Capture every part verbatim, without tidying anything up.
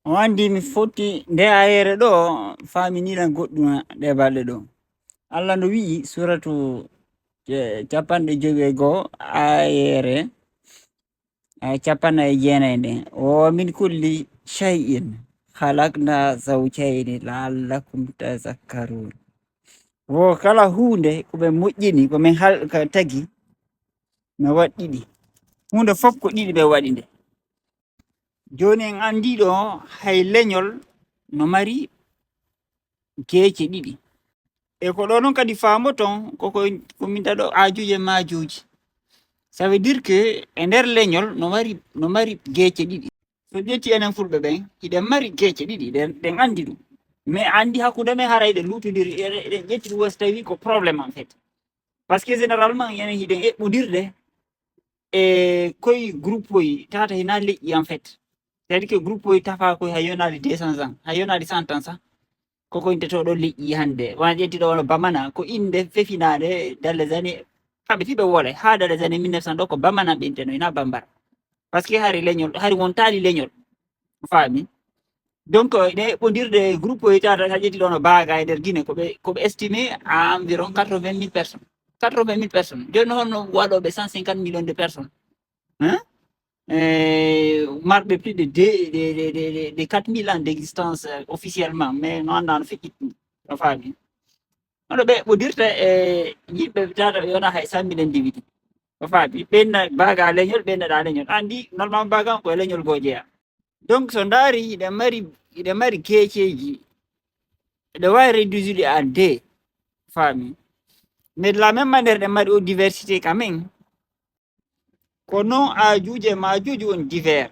O anndi mi foti nde ayere ɗo, faaminiɗan goɗɗum ɗe balɗe ɗo. Allah no wi'i, suratu, eh, capanɗe jowi e go'o, ayere, eh, capanɗe e jeenayi nden. "Wa min kulli shay'in khalaqna zawjayni la'allakum tazakkarun." Wo kala huunde ko ɓe moƴƴini, ko min hal-, ka tagi, no waɗi ɗiɗi. Huunde fof ko ɗiɗi ɓe waɗi nde. Jooni en anndi ɗo hay leñol no mari geece ɗiɗi. E ko ɗo noon kadi faamoton, ko, ko, ko min taɗo aajuuji e maajuuji. Ça veut dire que e nder leñol no mari, no mari geece ɗiɗi. So ƴetti enen Fulɓe ɓen, hiɗen mari geece ɗiɗi, ɗen, ɗen anndi ɗum. Mais anndi hakkunde men haray ɗe luutondiri, eɗen, eɗen ƴetti ɗum, so tawi ko problème en fait. Parce que généralement, enen hiɗen eɓɓondirde e koye groupe oyi, tata hina leƴƴi en fait. C'est-à-dire que groupe oyi tafa koye hay yonaade deux cents ans, hay yonaade cent ans sax. Ko koye ndeto ɗo leƴƴi hannde. Wona ƴetti ɗo wano Bamana, ko innde fefinaande dans les années, kamɓe fii ɓe wole, haa dans les années mille neuf cents ɗo ko Bamana ɓe inteno, hina Bambara. Parce que hari leñol, hari wontaali leñol. Faami? Donc, ɗe eɓɓondirde groupe oyi tata, sa ƴetti ɗo no Baaga e nder Guinée, ko ɓe, ko ɓe estimé à environ quatre-vingt mille personnes. Quatre-vingt mille personnes. Jooni honno waɗooɓe cent cinquante millions de personnes? Hein? Eh, marɓe plus de deux, de, de, de, de, de quatre mille ans d'existence, euh, officiellement, mais no anndaa no feƴƴi ɗum. A faami? Hono ɓe eɓɓondirta e yimɓe tata ɓe wona hay cent mille individus. A faami? Ɓen na Baaga leñol, ɓen na ɗa leñol. Anndi, normalement, Baaga on ko e leñol goo jeyaa. Donc, so ndaari, hiɗen mari, hiɗen mari geeceeji, hiɗen waawi réduire à deux. Faami? Mais de la même manière, hiɗen mari o diversité quand même. Ko non aajuuji e maajuuji woni divers.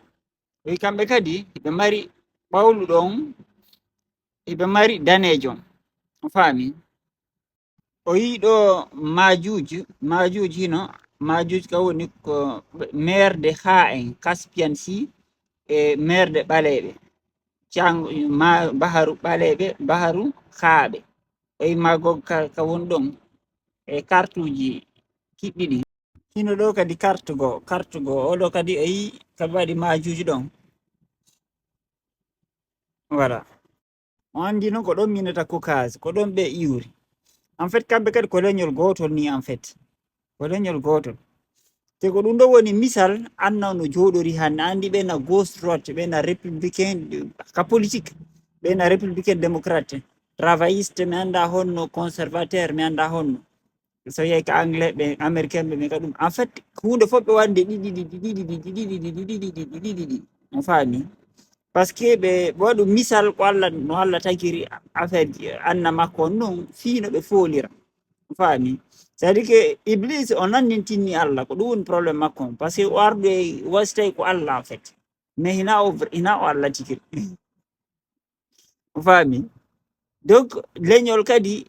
Wi kamɓe kadi, hiɓe mari ɓawlu ɗon, hiɓe mari daneejo. A faami? O yii ɗo maajuuji, maajuuji hino, maajuuji ka woni ko mer de Haa en, Caspian Sea, e mer de ɓaleeɓe. Can-, ma-, baharu ɓaleeɓe, baharu Haaɓe. O yii Magog ka, ka woni ɗon, e kartuuji kiɗɗi ɗin. Hino ɗo kadi kartu goo, kartu goo. O ɗo kadi o yii ka waɗi maajuuji ɗon. Voilà. On anndi noon ko ɗon minata Caucase, ko ɗon ɓe iwri. En fait, kamɓe kadi ko leñol gootol ni, en fait. Ko leñol gootol. Te ko ɗum ɗo woni misal, anna no jooɗori hannde. Anndi ɓe na gauche droite, ɓe na républicain, ka politique. Ɓe na républicain démocrate. Travailliste, mi annda honno, conservateur, mi annda honno. So yehi ka anglais ɓe, américain ɓe, ɓe ka ɗum. En fait, huunde fof ɓe waɗde ɗiɗi, ɗiɗi, ɗiɗi. On faami? Parce que ɓe, ɓe waɗu misal ko Allah, no Allah tagiri affaire ji, anna makko on non, fii no ɓe foolira. On faami? C'est-à-dire que Iblis, o nannintinni Allah, ko ɗum woni problème makko on. Parce que o ardu e wasitay ko Allah, en fait. Mais hina o, hina o Allah tigi. On faami? Donc, leñol kadi,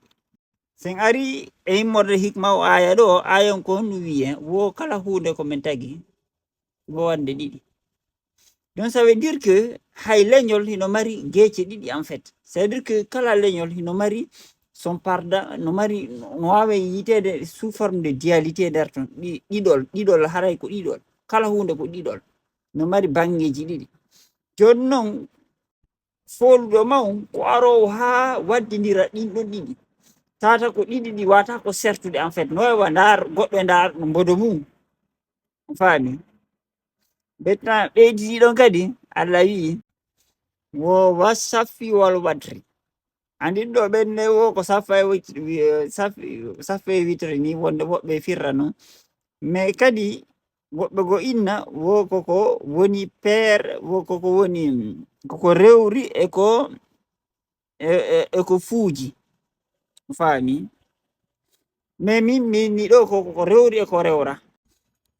sen ari e immorde hikma o aaya ɗo, aaya on ko honno wi'i en, wo kala huunde ko min tagi, wo wonde ɗiɗi. Donc, ça veut dire que hay leñol hino mari geece ɗiɗi, en fait. Ça veut dire que kala leñol hino mari son part da-, no mari, no waawe yiiteede sous forme de dualité nder ton. Ɗi-, ɗiɗol, ɗiɗol haray ko ɗiɗol. Kala huunde ko ɗiɗol. No mari banngeeji ɗiɗi. Jooni non, fooluɗo mawɗo ko aroowo haa waddindira ɗin ɗon ɗiɗi. Tata ko ɗiɗi ɗi wata ko sertude, en fait. No wawa ndaar, goɗɗo e ndaar no mbodo mum. On faami? Betna ɓeyditi ɗon kadi, Allah wi'i, "Wo wa safi wal watri." Anndi ɗo ɓen ne wo ko safa e wit-, wi-, safi, safa e witri ni, wonde woɓɓe firra non. Mais kadi woɓɓe go inna, wo koko woni peer, wo koko woni, koko rewri e ko, e, e, e ko fuuji. Faami? Mais min, min, mi ɗo ko, ko rewri e ko rewra.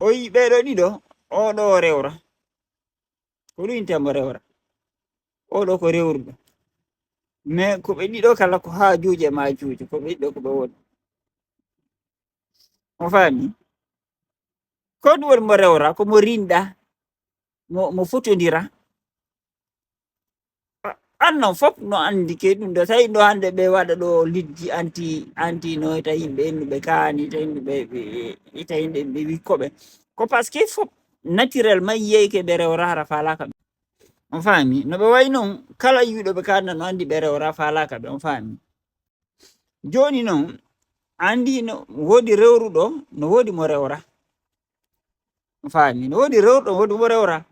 O yi ɓeɗo ɗiɗo, o ɗo o rewra. Ko ɗum intemo rewra. O ɗo ko rewruɗo. Mais ko ɓe ɗiɗo kala ko haajuuji e maajuuji, ko ɓe ɗiɗo ko ɓe woni. On faami? Ko ɗum woni mo rewra, ko mo rinɗa, mo, mo fotondira. A-, an non fof no anndi ke ɗum ɗo. Tawi ɗo hannde ɓe waɗa ɗo liddi anti, anti no ita yimɓe innuɓe kaani, ita yimɓe ɓe, ɓe, ita yimɓe ɓe wikkoɓe. Ko parce que fof naturellement yiyey ke ɓe rewra hara faalaka ɓe. On faami? No ɓe wayi non, kala yi'uɗo ɓe ka aduna no anndi ɓe rewra, faalaaka ɓe. On faami? Jooni non, anndi no woodi rewruɗo, no woodi mo rewra. On faami? No woodi rewruɗo, woodi mo rewra.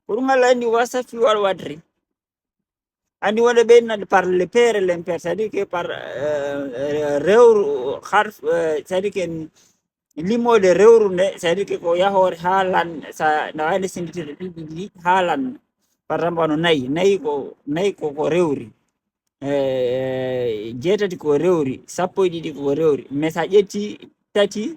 Ko ɗum Allah anndi wa safi wal wadri. Anndi wonde ɓe innade par le père et l'impère, c'est-à-dire que par, euh, euh, rewru, har, euh, c'est-à-dire que limode rewru nde, c'est-à-dire que ko yahoore haa lan, sa, no wayno senditirde ɗiɗi ɗiɗi haa lan. Par exemple, wano nayi, nayi ko, nayi ko, ko rewri. Eh, jeetati ko rewri, sappo e ɗiɗi ko rewri. Mais sa ƴetti tati,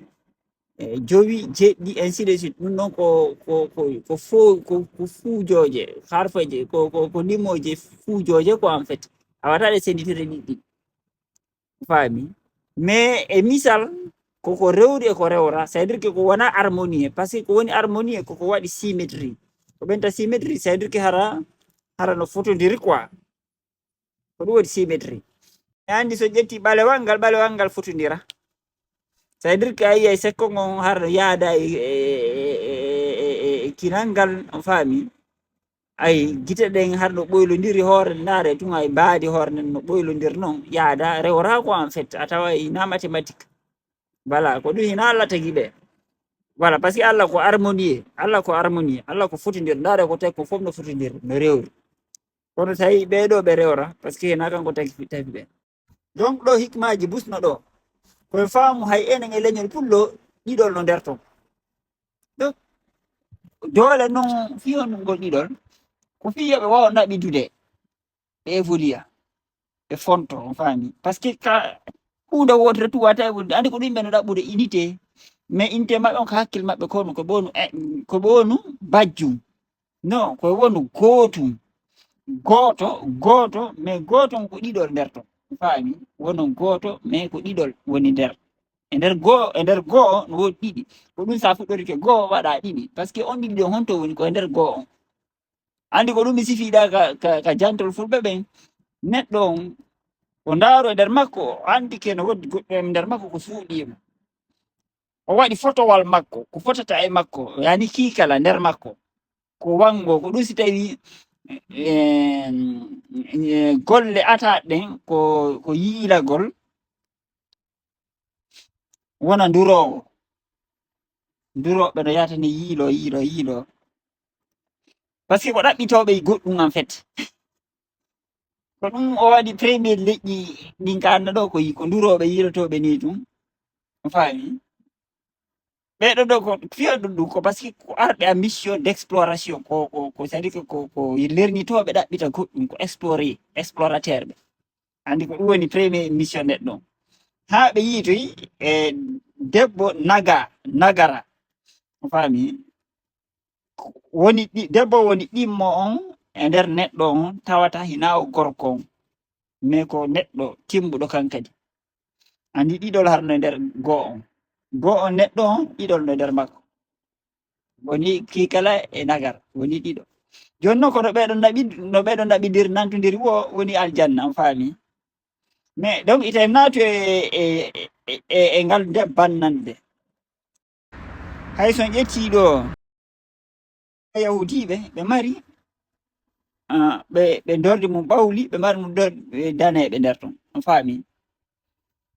eh, jowi, jeɗɗi, ainsi de suite. Ɗum ɗon ko, ko, ko, ko fo-, ko, ko fuujooje, harfeeje, ko, ko, ko limooje fuujooje ko en fait. A waɗataa ɗe senditirde ɗiɗi ɗiɗi. Faami? Mais e misal, koko rewri e ko rewra, c'est-à-dire que ko wona harmonie, parce que ko woni harmonie koko waɗi symétrie. Ko ɓenta symétrie, c'est-à-dire que hara, hara no fotondiri quoi. Ko ɗum woni symétrie. Mi anndi so ƴetti ɓalewal ngal, ɓalewal ngal fotondira. C'est-à-dire que a yiyay sekko ngon hara no yaada e, e, e, e, e kinal ngal, on faami? Ay, gite ɗen har no ɓoylondiri hoore, ndaare tun ay mbaadi hoore nden no ɓoylondiri non, yaada, rewra ko en fait, a tawa ina mathématique. Voilà, ko ɗum hina Allah tagi ɓe. Voilà, parce que Allah ko harmonie, Allah ko harmonie, Allah ko fotondir, ndaare ko tawi ko fof no fotondir, no rewri. Kono tawi ɓee ɗoo ɓe rewra, parce que hina kanko tagi, tagi ɓe. Donc ɗo hikmaaji busno ɗo. Koye faamu hay enen e leñol pullo ɗiɗol no nder ton. Donc, doole non fii honɗum ngol ɗiɗol? Ko fii yo ɓe waaw naɓidude, ɓe évoluer, ɓe fonto, on faami? Parce que ka huunde wootere tu wata e wonde, andi ko ɗum ɓe no ɗaɓɓude unité, mais unité maɓɓe on ko hakkil maɓɓe ko no, ko ɓe wonu, eh, ko ɓe wonu bajjum. Non, ko wonu gootum. Gooto, gooto, mais gooto on ko ɗiɗol nder ton. Faami? Wonon gooto, mais ko ɗiɗol woni nder. E nder goo, e nder goo no woodi ɗiɗi. Ko ɗum sa fuɗɗorike goo waɗa ɗiɗi. Parce que on ɗiɗi ɗon honto woni ko e nder goo on. Andi ko ɗum mi sifiɗa ka, ka, ka jantol fulɓe ɓen. Neɗɗo on, o ndaaru e nder makko, o andi ke no woodi goɗɗo e nder makko ko suuɗiimo. O waɗi fotowal makko, ko fotata e makko, yani kiikala nder makko. Ko wango, ko ɗum si tawi, eh, eh, golle ata ɗen ko, ko yiilagol, wona nduroowo. Ndurooɓe no yahata ni yiilo, yiilo, yiilo. Parce que ko ɗaɓɓitooɓe e goɗɗum en fait. Ko ɗum o waɗi premier leƴƴi ɗin ka annda ɗo ko yi-, ko ndurooɓe yiilotooɓe ni ɗum. On faami? Ɓeɗo ɗo ko fiya ɗum ɗum ko parce que ko arɓe a mission d'exploration ko, ko, ko c'est-à-dire que ko, ko lernitooɓe ɗaɓɓita goɗɗum ko explorer, explorateur ɓe. Andi ko ɗum woni premier mission neɗɗo. Haa ɓe yiitoyi e debbo naga, nagara. On faami? Woni ɗi-, debbo woni ɗimmo on e nder neɗɗo on tawata hina o gorko on. Mais ko neɗɗo timmuɗo kan kadi. Andi ɗiɗol har no e nder goo on. Goo on neɗɗo on, ɗiɗol no e nder makko. Woni kiikala e nagar, woni ɗiɗo. Jooni non ko no ɓeɗon naɓi-, no ɓeɗon naɓidiri, nantondiri wo woni aljanna, on faami? Mais donc, ita en naatu e, e, e, e, e ngal nde bannande. Hay so on ƴetti ɗo, Yahudiiɓe, ɓe mari, ah, ɓe, ɓe ndordi mum ɓawli, ɓe mari mum dor-, ɓe daneeɓe nder ton. On faami?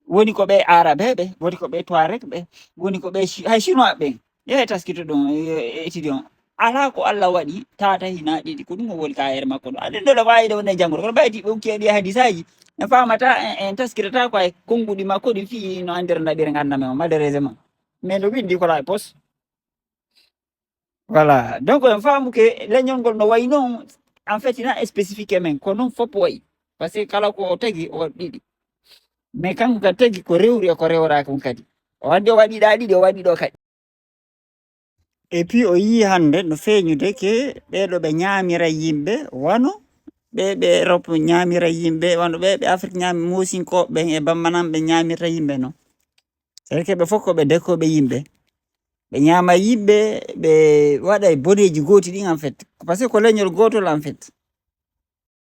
Woni ko ɓe Arabeeɓe, woni ko ɓe Tuareg ɓe, woni ko ɓe Chi-, hay Chinois ɓen. Yehe taskito ɗum, e, e étudiant. Alaa ko Allah waɗi, tata hina ɗiɗi, ko ɗum o woni ka yeere makko ɗo. Aɗa ɗo wawi ɗo wonde janngude, kono ɓayti ɓe ukki e ɗi hadisaaji, en faamata, en, en taskitata ko hay konnguɗi makko ɗi fii no anndira ndaɓire ngannda men o, malheureusement. Mais no windi ko la e poste. Voilà. Donc, en faamu ke leñol ngol no wayi noon, en fait, ina spécifique e men, ko noon fof wayi. Parce que kala ko o tagi, o waɗi ɗiɗi. Mais kanko kadi tagi ko rewri e ko rewraaka on kadi. O anndi o waɗi ɗa ɗiɗi, o waɗi ɗo kadi. Et puis, o yii hannde no feeñude ke ɓeeɗo ɓe ñaamira yimɓe, wano ɓe, ɓe Europe ñaamira yimɓe, wano ɓe, ɓe Afrique ñaami Moosinkoɓe ɓen e Bambananɓe ñaamirta yimɓe noon. C'est-à-dire que ɓe fof ko ɓe dekkooɓe yimɓe. Ɓe ñaama yimɓe, ɓe waɗa e boneeji gooti ɗin, en fait. Parce que ko leñol gootol, en fait.